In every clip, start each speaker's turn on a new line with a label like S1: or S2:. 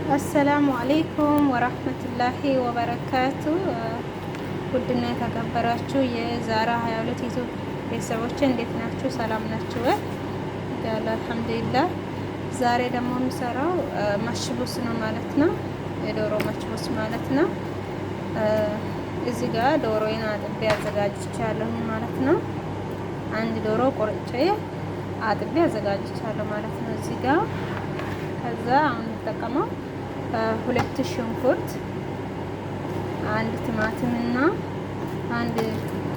S1: السلام عليكم ورحمة الله وبركاته። ውድና የተከበራችሁ የዛራ 22 YouTube ቤተሰቦች እንዴት ናችሁ? ሰላም ናችሁ ወይ? ያለ الحمد لله። ዛሬ ደግሞ የምሰራው مچبوس ነው ማለት ነው። የዶሮ مچبوس ማለት ነው። እዚህ ጋር ዶሮዬን አጥቤ አዘጋጅቻለሁ ማለት ነው። አንድ ዶሮ ቆርጬ አጥቤ አዘጋጅቻለሁ ማለት ነው። እዚህ ጋር ከዛ አሁን የምጠቀመው ሁለት ሽንኩርት፣ አንድ ቲማቲም እና አንድ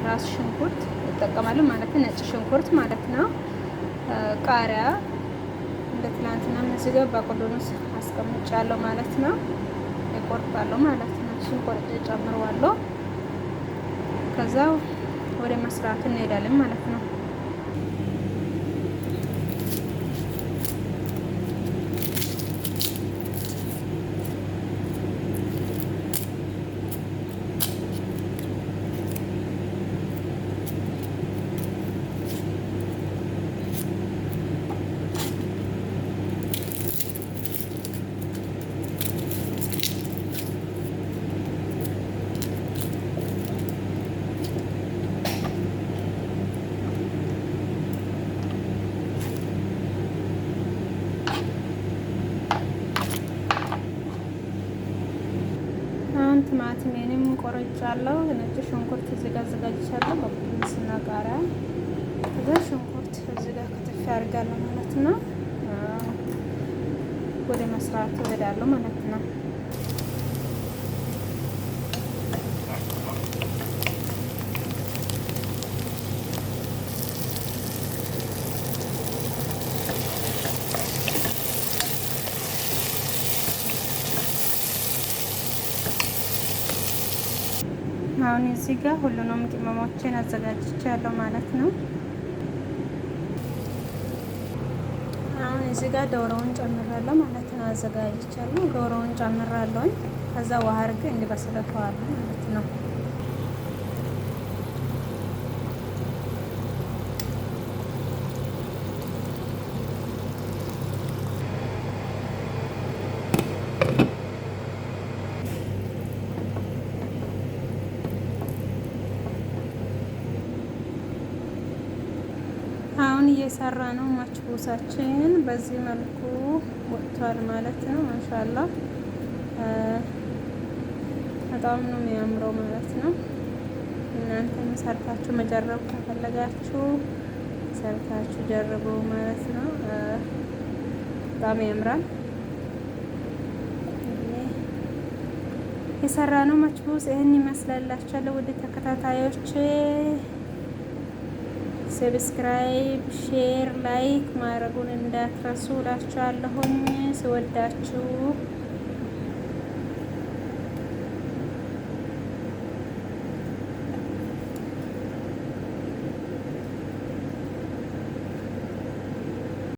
S1: ራስ ሽንኩርት እጠቀማለሁ ማለት ነው። ነጭ ሽንኩርት ማለት ነው። ቃሪያ እንደ ትናንትና እዚህ ጋር በቆሎኖስ አስቀምጫለሁ ማለት ነው። እቆርጣለሁ ማለት ነው። እሱን ቆርጬ ጨምረዋለሁ። ከዛ ወደ መስራቱ እንሄዳለን ማለት ነው። አሁን ቲማቲሜንም ቆርጫለሁ። ነጭ ሽንኩርት እዚህ ጋር አዘጋጅቻለሁ። በቁንስና ቃሪያ ከዛ ሽንኩርት እዚህ ጋር ከተፍ አድርጋለሁ ማለት ነው። ወደ መስራቱ እሄዳለሁ ማለት ነው። አሁን እዚህ ጋር ሁሉንም ቅመሞችን አዘጋጅቻለሁ ማለት ነው። አሁን እዚህ ጋር ዶሮውን ጨምራለሁ ማለት ነው። አዘጋጅቻለሁ። ዶሮውን ጨምራለሁ። ከዛ ውሃ አድርጌ እንዲበስል እተዋለሁ ማለት ነው። አሁን እየሰራ ነው ማችቡሳችን በዚህ መልኩ ወጥቷል ማለት ነው። ማሻአላ በጣም ነው የሚያምረው ማለት ነው። እናንተም ሰርታችሁ መጀረብ ከፈለጋችሁ ሰርታችሁ ጀርቡ ማለት ነው። በጣም ያምራል። የሰራ ነው مچبوس ይህን ይመስላላችኋል ውድ ተከታታዮች። Subscribe፣ share፣ like ማድረጉን እንዳትረሱ እላችኋለሁኝ። ስወዳችሁ